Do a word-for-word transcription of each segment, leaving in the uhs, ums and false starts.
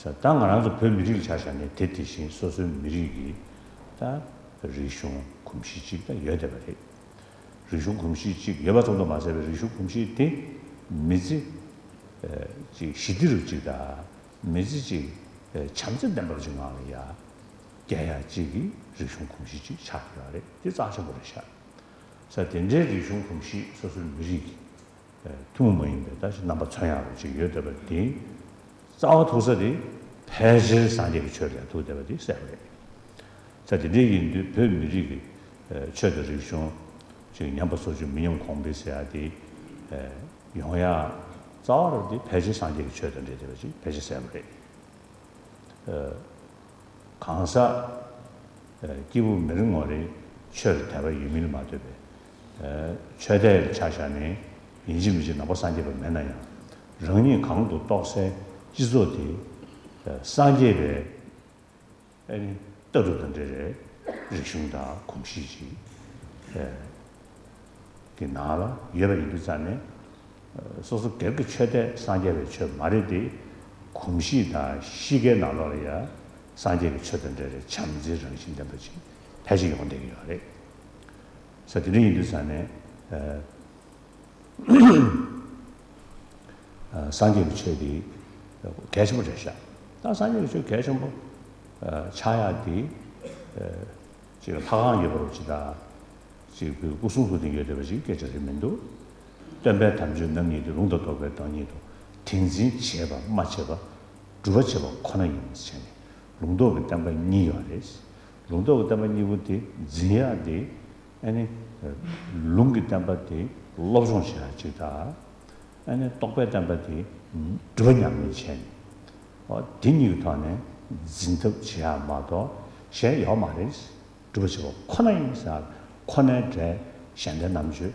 ད་ང་རང་ཚོ་བོད་མི་རིགས་ལ་ཆ་བཞག་ནས་དེ་དེ་བཞིན་སོ་སོའི་མི་རིགས་ཀྱི་ད་རིག་གཞུང་གོམས་གཤིས་གཅིག་ད་ཡོད་བསྡད་པ་རེད། རིག་གཞུང་གོམས་གཤིས་གཅིག་ཡོད་པ་ཙམ་དུ་མ་ཟད་པའི་རིག་གཞུང་གོམས་གཤིས་དེ་མི་ཚེ་ཨ་ཅིག་ཞི་བདེ་རུ་གཅིག་དང་མི་ཚེ་གཅིག་ཨ་བྱམས་བརྩེ་ལྡན་པ་ཅིག་ངང་ལ་ཡ་བསྐྱལ་ཡ་གཅིག་གི་རིག་གཞུང་གོམས་གཤིས་གཅིག་ཆགས་ཀྱི་ཡོད་རེད། དེ་རྩ་ཆེན་པོ་རེད་ཤག་ས་དེ་འདྲའི་རིག་གཞུང་གོམས་གཤིས་སོ་སོའི་མི་རིགས་ཀྱི་ཐུན་མོང་མ་ཡིན་པའི་ད་ཅིག་རྣམ་པ་མཚོན་ཡག་ཅིག་ཡོད་བསྡད་པ་དེ་རྩ་བ་ཐུག་ས་དེ་ཕལ་ཆེར་སངས་རྒྱས་ཀྱི་ཆོས་ལ་ཐུག་བསྡད་པ་དེ་གསལ་པོ་རེད། ས་དེ་འདྲའི་ཡིན་དུས་བོད་མི་རིགས་ཀྱི་ཆོས་དང་རིག་གཞུང་ཅིག་ཉམས་པ་སོར་ཆུད་མི་ཉམས་གོང་འཕེལ་ཟེར་ཡག་དེ་ཡོང་ཡག་རྩ་བ་རུ་དེ་ཕལ་ཆེར་སངས་རྒྱས་ཀྱི་ཆོས་དང་འབྲེལ་བསྡད་པ་ཅིག་ཕལ་ཆེར་གསལ་པོ་རེད། གང་ཟག་སྐྱེས་བུ་མི་རེ་ངོ་རེ་ཆོས་ལ་དད་པ་ཡོད་མིན་ལ་མ་ལྟོས་པའི་ཆོས་དད་ལ་ཆ་བཞག་ནས་ཡིན་གཅིག་མིན་གཅིག་ནང་པ་སངས་རྒྱས་པ་མེད་ན་ཡང་རང་ཉིད་གང་དུ་གཏོགས་སའི་སྤྱི་ཚོགས་དེ་སངས་རྒྱས་པའི་ཨ་ནི་ལྟ་གྲུབ་དང་འབྲེལ་བའི་རིག་གཞུང་དང་གོམས་གཤིས་ཅིག་གི་ནང་ལ་ཡོད་པ་ཡིན་དུས་ཙང་ནས། སོ་སོ་སྒེར་གྱི་ཆོས་དད་སངས་རྒྱས་པའི་ཆོས་མ་རེད་དེ། གོམས་གཤིས་དང་གཤིས་ཀའི་ནང་ལོགས་ལ་ཡང་སངས་རྒྱས་ཀྱི་ཆོས་དང་འབྲེལ་བའི་བྱམས་བརྩེའི་རང་བཞིན་ལྡན་པ་ཅིག་ཕལ་ཆེར་ཡོང་བསྡད་ཀྱི་ཡོད་རེད། ས་དེ་འདྲ་ཡིན་དུས་ཙང་ནས། སངས་རྒྱས་ཀྱི་ཆོས་དེ་གལ་ཆེན་པོ་རེད་ཤག་ད་སངས་རྒྱས་ཀྱི་ཆོས་གལ་ཆེན་པོ་ཆགས་ཡག་དེ་ཅིག་ལྷ་ཁང་ཡོད་པ་རུ་ཅིག་དང་། ཅིག་བོད་སྐུ་གསུང་ཐུགས་རྟེན་ཡོད་བསྡད་པ་ཞིག་སྐད་ཆ་རེད་མི་འདུག་སྟོན་པའི་དམ་ཆོས་རྣམ་གཉིས་ཏེ། ལུང་དང་རྟོགས་པའི་བདག་ཉིད་དོ། དེ་འཛིན་བྱེད་པ་སྨྲ་བྱེད་པ། སྒྲུབ་པ་བྱེད་པ་ཁོ་ན་ཡིན་ཟེར་ནས་ལུང་རྟོགས་ཀྱི་བསྟན་པ་གཉིས་ཡོད་རེད། ལུང་རྟོགས་ཀྱི་བསྟན་པ་གཉིས་པོ་དེ་འཛིན་ཡག་དེ་ཨ་ནི་ལུང་གི་བསྟན་པ་དེ་སློབ་སྦྱོང་བྱེད་ཡག་ཅིག་དང་། ཨ་ནི་རྟོགས་པའི་བསྟན་པ་དེ་སྒྲུབ་པ་ཉམས་ལེན་བྱས་ནས་ཨོ་དེ་གཉིས་ཀྱི་ཐོག་ནས་འཛིན་ཐབས་བྱེད་ཡག་མ་གཏོགས་གཞན་ཡོད་མ་རེད། སྒྲུབ་པ་བྱེད་པ་ཁོ་ན་ཡིན་ཟེར་ཁོ་ནའི་གྲས་གཞན་དོན་རྣམ་དཔྱོད་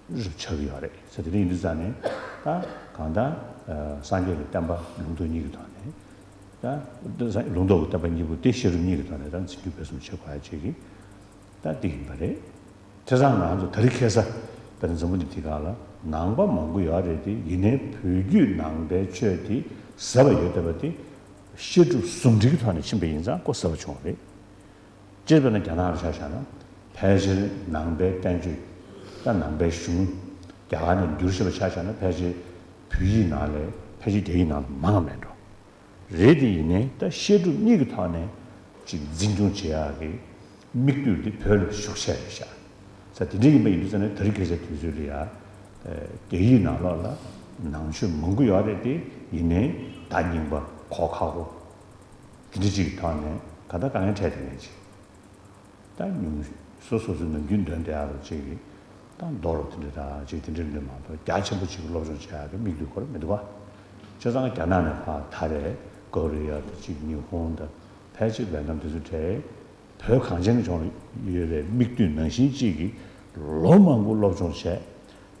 རུ་ཆགས་ཀྱི་ཡོད་རེད་ཟེར། དེ་འདྲ་ཡིན་དུས་ཙང་ནས་ད་གང་ལྟར་སངས་རྒྱས་ཀྱི་བསྟན་པ་ལུང་རྟོགས་གཉིས་ཀྱི་ཐོག་ནས་ད་ལུང་རྟོགས་ཀྱི་བསྟན་པ་གཉིས་པོ་དེ་བཤད་སྒྲུབ་གཉིས་ཀྱི་ཐོག་ནས་ད་འཛིན་སྐྱོང་སྤེལ་གསུམ་བྱེད་དགོས་ཡ་ཅིག་གི་ད་འདི་ཡིན་པ་རེད། བྱས་ཙང་ང་ཚོ་ད་རིང་ཁ་སང་ད་རིང་འཛམ་བུ་གླིང་འདི་སྒང་ལ་ནང་པ་མང་པོ་ཡོད་རེད་དེ། ཡིན་ནའི་བོད་བརྒྱུད་ནང་པའི་ཆོས་དེ་ཟབ་པ་ཡོད་བསྡད་པ་དེ་བཤད་སྒྲུབ་ཟུང་འབྲེལ་གྱི་ཐོག་ནས་ཕྱིན་པ་ཡིན་ཙང་ཁོ་ཟབ་པ་བྱུང་བ་རེད། སྤྱིར་བཏང་ན་རྒྱ་ནག་ལ་ཆ་བཞག་ན་ཕལ་ཆེར་ནང་པའི་བསྟན་བཅོས་ད་ནང་པའི་གཞུང་རྒྱ་གར་ནས་བསྒྱུར་བཞིན་པ་ཆ་བཞག་ན་ཕལ་ཆེར་བོད་ཡིག་ནང་ལས་ཕལ་ཆེར་རྒྱ་ཡིག་ནང་ལ་མང་བ་མེད་འགྲོ། རེད་དེ་ཡིན་ནའི་ད་བཤད་སྒྲུབ་གཉིས་ཀྱི་ཐོག་ནས་ཅིག་འཛིན་སྐྱོང་བྱེད་ཡག་གི་དམིགས་དུས་འདི་བོད་ལ་ཤུགས་ཆེ་རེད་ཤག་ས་དེ་འདྲ་ཡིན་པ་ཡིན་དུས་ཙང་ནས་ད་རིང་ཁ་སང་དུས་ཚོད་ལ་ཡ་རྒྱ་ཡིག་ནང་ལོགས་ལ་ནང་ཆོས་མང་པོ་ཡོད་རེད་དེ། ཡིན་ནའི་ད་རྙིང་པ་གོ་ཁག་པོ་དེ་འདྲ་ཅིག་གི་ཐོག་ནས་ག་ད་དཀའ་ངལ་འཕྲད་དེ་ངས་ཅིག་ད་ཉུང་སོ་སོ་སོའི་ནམ་རྒྱུན་འདོན་བསྡད་ཡག་རུ་ཅིག་གི་ད་མདོ་རུ་དེ་འདྲ་ད་ཅིག་དེ་འདྲ་འདྲ་མ་གཏོགས་རྒྱ་ཆེན་པོ་ཅིག་གི་སློབ་སྦྱོང་བྱེད་ཡག་གི་དམིགས་དུས་ཁོ་རང་མི་འདུག་ག་བྱས་ཙང་རྒྱ་ནག་ནས་ཕར་ད་རེས་ཀོ་རི་ཡ་དང་ཅིག་ཉི་ཧོང་དང་ཕལ་ཆེར་ཝེ་ནམ་དེ་ཚོ་གྲས་བོད་གངས་ཅན་གྱི་ལྗོངས་ལ་ཡོད་པའི་མིག་ལྟོས་ནང་བཞིན་གཅིག་གིས་ལོ་མང་པོ་སློབ་སྦྱོང་བྱས།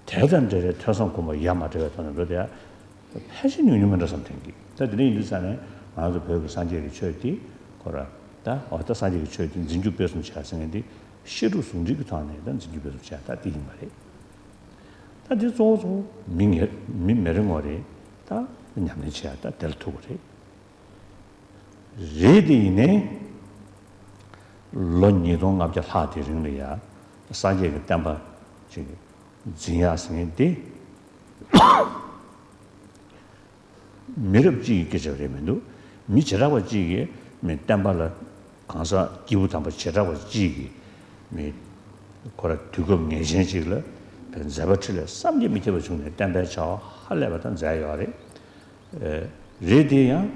དེ་དང་འབྲེལ་བའི་ཐོས་བསམ་སྒོམ་པ་ཡ་མ་བྲལ་བའི་ཐོག་ནས་འགྲོ་བསྡད་ཡ་ཕལ་ཆེར་ཉུང་ཉུང་མིན་འགྲོ་བསམ་དྲན་གི། ད་དེ་འདྲ་ཡིན་དུས་ཙང་ནས་ང་ཚོ་བོད་ཀྱི་སངས་རྒྱས་ཀྱི་ཆོས་འདི་ཁོ་ར་ད་འོ་ད་སངས་རྒྱས་ཀྱི་ཆོས་འདི་འཛིན་སྐྱོང་སྤེལ་གསུམ་བྱ་ཟེར་མཁན་འདི་བཤད་སྒྲུབ་ཟུང་འབྲེལ་གྱི་ཐོག་ནས་ད་འཛིན་སྐྱོང་སྤེལ་གསུམ་བྱ་ད་འདི་ཡིན་པ་རེད། ད་འདི་གཙོ་བོ་གཙོ་བོ་མི་ངེ་མི་མི་རེ་ངོ་རེ་ད་ཉམས་ལེན་བྱེད་ཡ་ད་དེ་ལ་ཐུག་པ་རེད། རེད་དེ་ཡིན་ནའི་ལོ་ཉིས་སྟོང་ལྔ་བརྒྱ་ལྷག་དེ་རིང་ལ་ཡ་སངས་རྒྱས་ཀྱི་བསྟན་པ་ཅིག་འཛིན་ཡག་ཟེར་མཁན་དེ་མི་རབས་གཅིག་གི་སྐད་ཆ་རེད་མི་འདུག་མི་བྱེ་བྲག་པ་གཅིག་གིས་མི་བསྟན་པ་ལ་གང་ཟག་སྐྱེས་བུ་དམ་པ་བྱེ་བྲག་པ་གཅིག་གིས་མི་ཁོ་ར་དུས་སྐབས་ངེས་ཅན་ཅིག་ལ་མཛད་པ་འཕྲིན་ལས་བསམ་གྱིས་མི་ཁྱབ་པ་བྱུང་ནས་བསྟན་པའི་བྱ་བ་ཧ་ལས་པ་དང་མཛད་ཡོད་རེད། རེད་དེ་ཡང་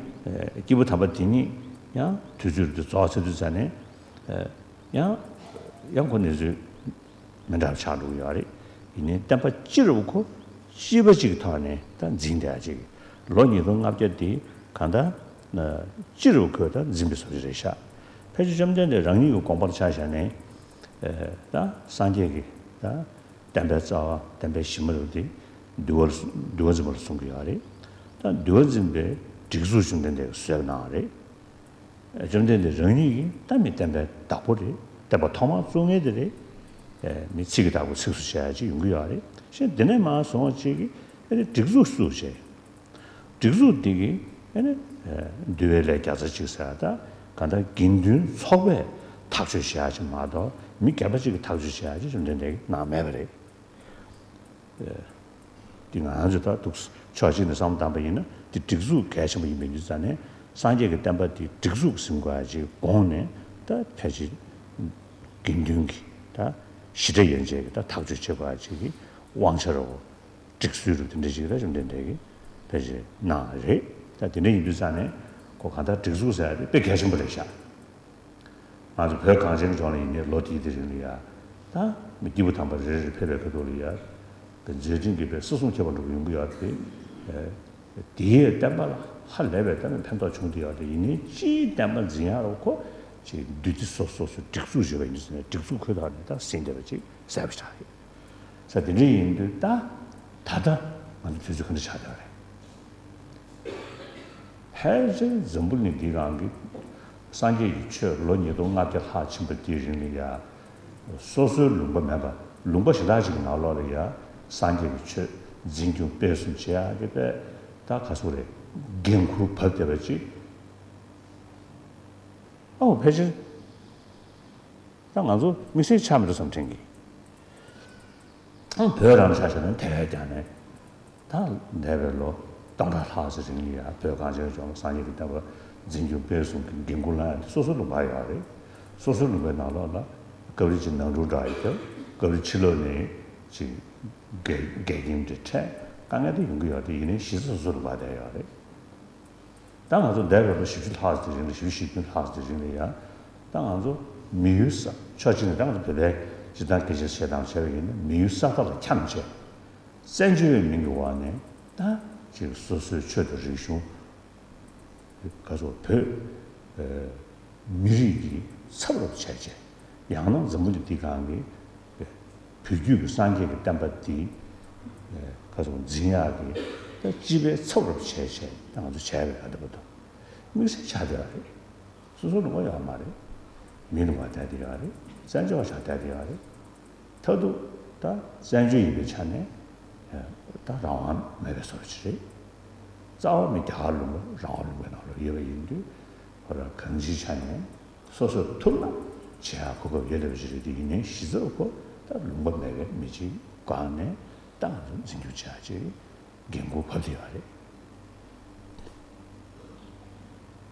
སྐྱེས་བུ་དམ་པ་དེ་ཉིད་ཡང་དུས་ཚོད་དེ་རྫོགས་ཚར་དུས་ཙ་ནས་ཡང་ཡང་ཁོ་གནས་ཚུལ་མི་འདྲ་བ་ཆགས་འགྲོ་གི་ཡོད་རེད། ཡིན་ནའི་བསྟན་པ་སྤྱི་རུ་ཁོ་སྤྱི་པ་གཅིག་གི་ཐོག་ནས་ད་འཛིན་བསྡད་ཡ་གཅིག་ལོ་ཉིས་སྟོང་ལྔ་བརྒྱ་དེ་གང་ལྟར་སྤྱི་རུ་ཁོས་ད་འཛིན་པའི་བཟོ་འདྲ་རེད་ཤག་ཕལ་ཆེར་བཅོམ་ལྡན་འདས་རང་ཉིད་ཀྱི་དགོངས་པར་ཆ་བཞག་ནས་ད་སངས་རྒྱས་ཀྱི་ད་བསྟན་པའི་རྩ་བ་བསྟན་པའི་གཞི་མ་རུ་དེ་འདུལ་བ་འདུལ་བ་འཛིན་པ་ལ་གསུང་གི་ཡོད་རེད། ད་འདུལ་བ་འཛིན་པའི་སྒྲིག་འཛུགས་བཅོམ་ལྡན་འདས་ཀྱིས་བཟོས་གནང་བ་རེད། བཅོམ་ལྡན་འདས་རང་ཉིད་ཀྱིས་ད་མི་བསྟན་པའི་བདག་པོ་རེད། བསྟན་པ་ཐོག་མར་བཙུགས་མཁན་དེ་རེད། མི་ཚིག་གི་བདག་པོ་ཚིགས་སུ་བཅད་ཡ་ཅིག་ཡོང་གི་ཡོད་རེད། གཞན་དེ་ནས་མར་བཟུང་བ་ཅིག་གིས་ཨ་ནི་སྒྲིག་འཛུགས་བཙུགས་བྱས། སྒྲིག་འཛུགས་འདི་གིས་ཨ་ནི་འདུལ་བའི་ལས་བརྒྱ་རྩ་གཅིག་ཟེར་ཡ་ད་གང་ལྟར་དགེ་འདུན་ཚོགས་པས་ཐག་གཅོད་བྱེད་ཡ་ཅིག་མ་གཏོགས་མི་སྒེར་པ་གཅིག་གིས་ཐག་གཅོད་བྱེད་ཡ་ཅིག་བཅོམ་ལྡན་འདས་ཀྱིས་གནང་མེད་པ་རེད། འདི་ང་རང་ཚོས་ད་འདུག་ཕྱོགས་གཅིག་ནས་བསམ་བློ་བཏང་པ་ཡིན་ན་འདི་སྒྲིག་འཛུགས་གལ་ཆེན་པོ་ཡིན་པའི་ནུས་ཙང་ནས་སངས་རྒྱས་ཀྱི་བསྟན་པ་འདི་སྒྲིག་འཛུགས་ཟིན་དགོས་ཡ་ཅིག་དགོངས་ནས་ད་ཕལ་ཆེར་དགེ་འདུན་གྱི་ད་ཞི་བདེ་ཡན་ཆད་ཀྱི་ད་ཐག་གཅོད་བྱེད་དགོས་ཡ་ཅིག་གི་དབང་ཆ་རོ། སྒྲིག་སྲོལ་རུ་དེ་འདྲ་ཞིག་ར་བཅོམ་ལྡན་འདས་ཀྱིས་ཕལ་ཆེར་གནང་རེད། ད་དེ་འདྲ་ཡིན་དུས་ཙང་ནས་ཁོ་གང་ལྟར་སྒྲིག་འཛུགས་ཟེར་ཡ་དེ་དཔེ་གལ་ཆེན་པོ་རེད་ཤག་ང་ཚོ་བོད་གངས་ཅན་ལྗོངས་ལ་ཡིན་ནའི་ལོ་དེའི་དེ་རིང་ལ་ཡ་ད་མི་སྐྱེས་བུ་དམ་པ་རེ་རེ་ཕེབས་པའི་ཁ་ཐུག་ལ་ཡ་མཛད་འཕྲིན་གྱི་དཔེ་སྲིད་གསུམ་ཁྱབ་པ་འགྲོ་གི་ཡོང་གི་ཡོད་དེ། དེའི་བསྟན་པ་ལ་ཧ་ལས་པའི་བསྟན་པའི་ཕན་ཐོགས་བྱུང་དེ་ཡོད་དེ་ཡིན་ནའི་སྤྱིའི་བསྟན་པ་འཛིན་ཡ་རོ་ཁོ་ཅིག་འདུས་སྡེ་སོ་སོ་སོ་སྒྲིག་འཛུགས་ཡོད་པ་ཡིན་ཟེར་ནས་སྒྲིག་འཛུགས་ཁོའི་ཐོག་ནས་ད་ཟིན་བསྡད་པ་ཅིག་གསལ་པོ་ཆགས་ཡོད། ས་དེ་འདྲ་ཡིན་དུས་ད་ད་ལྟ་ང་ཚོ་དུས་ཚོད་ག་འདྲ་ཆགས་བསྡད་པ་རེད། ཕལ་ཆེར་འཛམ་བུ་གླིང་འདིའི་སྒང་གི་སངས་རྒྱས་ཀྱི་ཆོས་ལོ་ཉིས་སྟོང་ལྔ་བརྒྱ་ལྷག་ཕྱིན་པ་དེའི་རིང་ལ་ཡ་སོ་སོའི་ལུང་པ་མེད་པ་ལུང་པ་གཞན་དག་ཅིག་གི་ནང་ལོགས་ལ་ཡ་སངས་རྒྱས་ཀྱི་ཆོས་འཛིན་སྐྱོང་སྤེལ་གསུམ་བྱེད་ཡག་གི་དཔེ་ད་ག་ཚོད་རེད། འགན་ཁུར་བབས་བསྡད་པ་ཅིག་ཨོ་ཕལ་ཆེར། ད་ང་ཚོ་དམིགས་བསལ་ཆགས་མི་འདུག་བསམ་དྲན་གི། ཨང་བོད་རང་ཆ་བཞག་ན་དེ་བས་ཀྱང་ནས་ད་འདས་པའི་ལོ་སྟོང་ཕྲག་ལྷག་ཙམ་རིང་ལ་ཡང་བོད་གངས་ཅན་ལྗོངས་ལ་སངས་རྒྱས་ཀྱི་བསྟན་པ་འཛིན་སྐྱོང་སྤེལ་གསུམ་གྱི་འགན་ཁུར་བླངས་ཡ་དེ་སོ་སོའི་ལུང་པ་ཡོད་རེད། སོ་སོའི་ལུང་པའི་ནང་ལོགས་ལ་སྐབས་རེ་ཅིག་ནང་འཁྲུག་འདྲ་ཡོད་ཀྱང་སྐབས་རེ་ཕྱི་ལོགས་ནས་ཅིག་འགལ་འགལ་རྐྱེན་འདྲ་འཕྲད་དཀའ་ངལ་དེ་ཡོང་གི་ཡོད་རེད། ཡིན་ནའི་གཞི་རྩ་སོ་སོའི་ལུང་པ་དེ་ཡོད་རེད། ད་ང་ཚོ་འདས་པའི་ལོ་བཞི་བཅུ་ལྷག་ཙམ་རིང་ལ་བཞི་བཅུ་ཞེ་བདུན་ལྷག་ཙམ་རིང་ལ་ཡང་ད་ང་ཚོ་མི་ཡུལ་ས་ཕྱོགས་གཅིག་ནས་ད་ང་ཚོ་བོད་པའི་སྤྱིར་བཏང་སྐད་ཆ་བཤད་སྟངས་བྱས་པ་ཡིན་ན་མི་ཡུལ་ས་ཐོག་ལ་འཁྱམས་བྱས་བཙན་བྱོལ་བའི་མིང་གི་འོག་ནས་ད་ཅིག་སོ་སོའི་ཆོས་དང་རིག་གཞུང་ག་ཚོད་བོད་མི་རིགས་ཀྱི་ཚབ་རོགས་བྱས་བྱས་ཡང་ན་འཛམ་བུ་གླིང་འདི་སྒང་གི་བོད་བརྒྱུད་ཀྱི་སངས་རྒྱས་ཀྱི་བསྟན་པ་འདི་ག་ཚོད་འཛིན་ཡག་གི་ད་སྤྱི་པའི་ཚབ་རོགས་བྱས་བྱས་ད་ང་ཚོ་བྱས་པའི་ག་འདྲ་པོ་དང་དམིགས་བསལ་ཆགས་བསྡད་པ་རེད། སོ་སོ་ལུང་པ་ཡོད་མ་རེད། མི་ལུང་པ་བསྡད་དེ་ཡོད་རེད། བཙན་བྱོལ་བ་ཆགས་བསྡད་དེ་ཡོད་རེད། མཐར་ཐུག་ད་བཙན་བྱོལ་ཡིན་པའི་ཆ་ནས་ད་རང་དབང་མེད་པའི་བཟོ་འདྲ་ཅིག་རེད། རྩ་བ་ནས་རྒྱ་གར་ལུང་པ་རང་དབང་ལུང་པའི་ནང་ལ་ཡོད་པ་ཡིན་དུས་ཁོ་རང་གང་ཅིའི་ཆ་ནས་སོ་སོས་ཐུབ་ན་བྱེད་ཡག་གོ་སྐབས་ཡོད་བསྡད་པ་ཅིག་རེད། དེ་ཡིན་ནའི་གཞི་རྩ་ཁོ་ད་ལུང་པ་མེད་པའི་མི་གཅིག་སྒང་ནས་ད་ང་ཚོ་འཛིན་སྐྱོང་བྱེད་ཡག་ཅིག་འགན་ཁུར་བབས་བསྡད་ཡོད་རེད།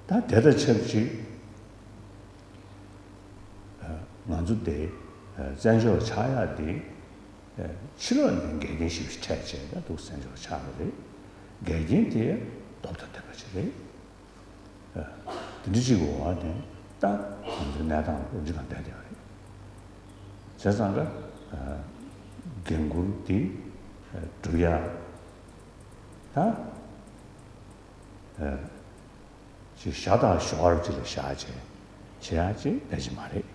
ད་དེ་དང་ཆབས་ཅིག་ང་ཚོ་དེ་བཙན་བྱོལ་བ་ཆགས་ཡག་དེ་ཕྱི་ལོགས་ནས་འགལ་རྐྱེན་ཞེ་པོ་ཅིག་འཕྲད་བྱས་ད་འདུག་བཙན་བྱོལ་བ་ཆགས་པ་རེད། འགལ་རྐྱེན་དེ་ལྡོག་ཐབས་བསྟན་པ་ཅིག་རེད། དེ་འདྲ་ཅིག་གི་འོག་ནས་ད་ང་ཚོའི་གནས་སྟངས་ལོ་འདི་གང་བསྡད་བསྡད་པ་རེད། བྱས་ཙང་ཀ་འགན་ཁུར་འདི་སྒྲུབ་ཡག་ད། ཅིག་ཞ་དང་ཞོར་ཅིག་ལ་བཞག་བྱས་བྱེད་ཡག་ཅིག་ཕལ་ཆེར་མ་རེད།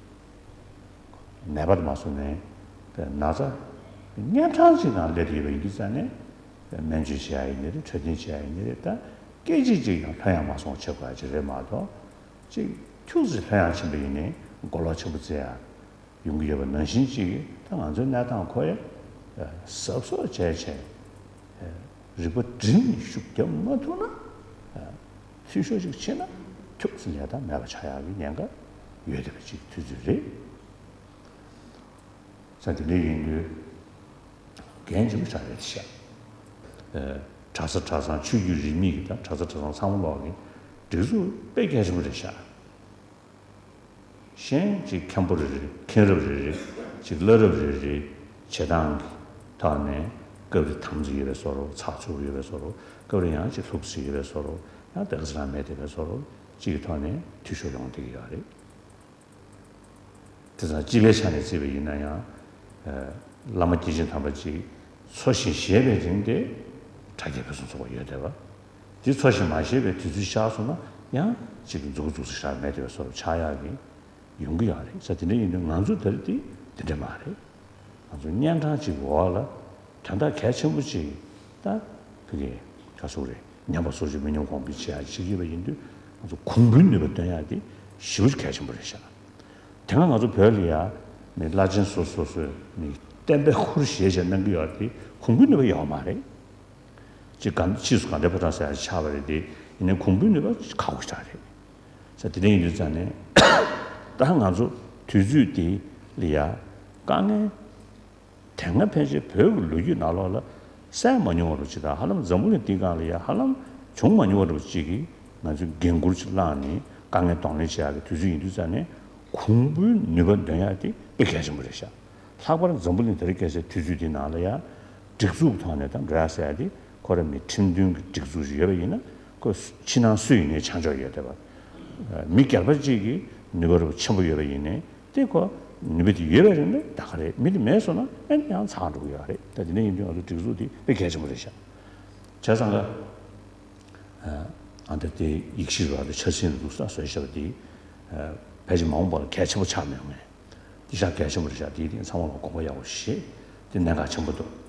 ནད་པ་དེ་མ་སོང་ནས་ན་ཚ་གཉན་འཕྲང་ཅིག་ནང་སླེབས་ཡོད་པ་ཡིན་དུས་ཙང་ནས་སྨན་བཅོས་བྱེད་ཡག་ཡིན་ནི་རེད། འཕྲོད་བསྟེན་བྱེད་ཡག་ཡིན་ནི་རེད། ད་སྐད་ཅིག་ཅིག་ཡང་ལྷོད་ཡངས་མ་སོང་བྱེད་དགོས་ཡག་ཅིག་རེད་མ་གཏོགས་ཅིག་ཁྱུག་ཙམ་ལྷོད་ཡངས་ཕྱིན་པ་ཡིན་ནའི་མགོ་ལོག་ཆེན་པོ་བཙལ་ཡག་ཡོང་གི་ཡོད་པ་ནང་བཞིན་གཅིག་གིས་ད་ང་ཚོའི་གནས་སྟངས་ཁོ་ཡ་གཟབ་གཟབ་བྱས་བྱས་རིག་པ་སྒྲིམ་ནས་ཤུགས་རྒྱབ་མ་ཐུབ་ན་འཐུས་ཤོར་ཅིག་ཕྱིན་ན་ཁྱུག་ཙམ་ལས་ད་མེད་པ་ཆགས་ཡག་གི་ཉེན་ཁ་ཡོད་བསྡད་པ་ཅིག་དུས་ཚོད་རེད། ས་དེ་འདྲ་ཡིན་དུས་འགན་ཆེན་པོ་ཆགས་རེད་ཤག་གྲྭ་ས་གྲྭ་ཚང་ཆོས་བརྒྱུད་རིས་མེད་ཀྱི་ད་གྲྭ་ས་གྲྭ་ཚང་ཚང་མ་ལོག་གི་སྒྲིག་འཛུགས་དཔེ་གལ་ཆེན་པོ་རེད་ཤག་གཞན་གཅིག་མཁན་པོ་རེ་རེ་མཁན་རབས་རེ་རེ་གཅིག་བླ་རབས་རེ་རེ་བྱེད་སྟངས་ཀྱི་ཐོག་ནས་སྐབས་རེ་དམ་ཚིག་ཡོད་པའི་བཟོ་འདྲ་ཚགས་ཚུད་ཡོད་པའི་བཟོ་འདྲ་སྐབས་རེ་ཡང་གཅིག་ལྷུག་ཚིག་ཡོད་པའི་བཟོ་འདྲ་ཡང་དེ་ག་ཚོད་རང་མེད་བསྡད་པའི་བཟོ་འདྲ་གཅིག་གི་ཐོག་ནས་འཐུས་ཤོར་ཡོང་བསྡད་ཀྱི་ཡོད་རེད། དེ་ཙང་སྤྱི་པའི་ཆ་ནས་བརྩིས་པ་ཡིན་ན་ཡང་བླ་མ་སྐྱེས་ཆེན་དམ་པ་གཅིག་འཚོ་ཞིང་གཞེས་པའི་རིང་དེ་དྲ་རྒྱའི་ཕུན་སུམ་ཚོགས་པ་ཡོད་བསྡད་པ། དེ་འཚོ་ཞིང་མ་གཞེས་པའི་དུས་ཚོད་ཤར་སོང་ན་ཡང་གཅིག་མཛུབ་གུ་འཛུགས་ས་ཞིག་མེད་བསྡད་པའི་བཟོ་འདྲ་ཆགས་ཡག་གི་ཡོང་གི་ཡོད་རེད། ས་དེ་འདྲ་ཡིན་དུས་ང་ཚོ་ད་རེས་དེ་དེ་འདྲ་མ་རེད། ང་ཚོ་གཉན་འཕྲང་གཅིག་གི་འོག་ལ་དོན་དག་གལ་ཆེན་པོ་གཅིག་ད་ཕ་གི་ག་ཟེར་དགོས་རེད། ཉམས་པ་སོར་ཆུད་མི་ཉམས་གོང་འཕེལ་བྱེད་ཡག་བྱེད་ཀྱི་ཡོད་པ་ཡིན་དུས་ང་ཚོ་གོང་བུའི་ནུས་པ་བཏོན་ཡག་དེ་ཞེ་པོ་ཅིག་གལ་ཆེན་པོ་རེད་ཤག་དེ་སྔ་ང་ཚོ་བོད་ལ་ཡ་མི་བླ་ཆེན་སོ་སོ་སོས་མི་བསྟན་པའི་ཁུར་བཞེས་བྱས་གནང་གི་ཡོད་དེ་གོང་བུའི་ནུས་པ་ཡོད་མ་རེད། བྱས་ དེ་ག་ཕྱིས་སུ་དགའ་ལྡན་ཕོ་བྲང་ཟེར་ཡ་ཆགས་པ་རེད་དེ། ཡིན་ནའི་གོང་བུའི་ནུས་པ་ཁག་པོ་ཞིག་རེད། ས་དེ་འདྲ་ཡིན་དུས་ཙང་ནས་ད་ང་ཚོ་དུས་ཚོད་དེ་ལ་ཡ་དཀའ་ངལ་དེ་སྔ་ཕན་ཆད་བོད་ཀྱི་ལོ་རྒྱུས་ནང་ལོགས་ལ་གསལ་མ་མྱོང་བ་རུ་ཅིག་དང་། ཧ་ལམ་འཛམ་བུ་གླིང་འདིའི་སྒང་ལ་ཡ་ཧ་ལམ་བྱུང་མ་མྱོང་བ་རུ་ཅིག་གིས་ང་ཚོས་འགན་འཁུར་ཅིག་བླངས་ནས་དཀའ་ངལ་གདོང་ལེན་བྱེད་ཡག་གི་དུས་ཚོད་ཡིན་དུས་ཙང་ནས་གོང་བུའི་ནུས་པ་འདོན་ཡག་དེ་དཔེ་གལ་ཆེན་པོ་རེད་ཤག་ལྷག་པར་འཛམ་བུ་གླིང་དེ་རིང་ཁ་སང་དུས་ཚོད་འདི་ནང་ལ་ཡ་སྒྲིག་འཛུགས་ཐོག་ནས་ད་འགྲོ་ཡ་ཟེར་ཡ་དེ་ཁོ་རང་མི་ཁྲིམས་མཐུན་གྱི་སྒྲིག་འཛུགས་ཤིག་ཡོད་པ་ཡིན་ན། ཁོ་ཕྱི་ནང་སུ་ཡིན་ནའི་ཆ་འཇོག་ཡོད་བསྡད་པ། མི་སྒེར་པ་གཅིག་གིས་ནུས་པ་རུ་ཆེན་པོ་ཡོད་པ་ཡིན་ནའི་དེ་ཁོ་ནུས་པ་དེ་ཡོད་པའི་རིང་ལ་ད་ག་རེད། མི་དེ་མེད་སོང་ན་ཨེ་ཡང་ཚང་འགྲོ་གི་ཡོད་རེད། ད་དེ་འདྲ་ཡིན་དུས་ང་ཚོ་སྒྲིག་འཛུགས་དེ་དཔེ་གལ་ཆེན་པོ་རེད་ཤག་བྱས་ཙང་ཀ་ཨ་འདི་དེ་ཡིག་ཆ་རུ་ཨ་འདི་ཆ་ཚང་རུ་འདུག་ས་བཟོས་བཞག་པ་དེ་ཕལ་ཆེར་མ་འོངས་པ་ལ་གལ་ཆེན་པོ་ཆགས་མི་ཡོང་ངས། དེ་ཤག་གལ་ཆེན་པོ་རེད་ཤག་དེའི་རིང་ཚང་མ་ལ་དགོངས་པ་ཡག་པོ་བཞེས། དེ་གནད་འགག་ཆེན་པོ་འདུག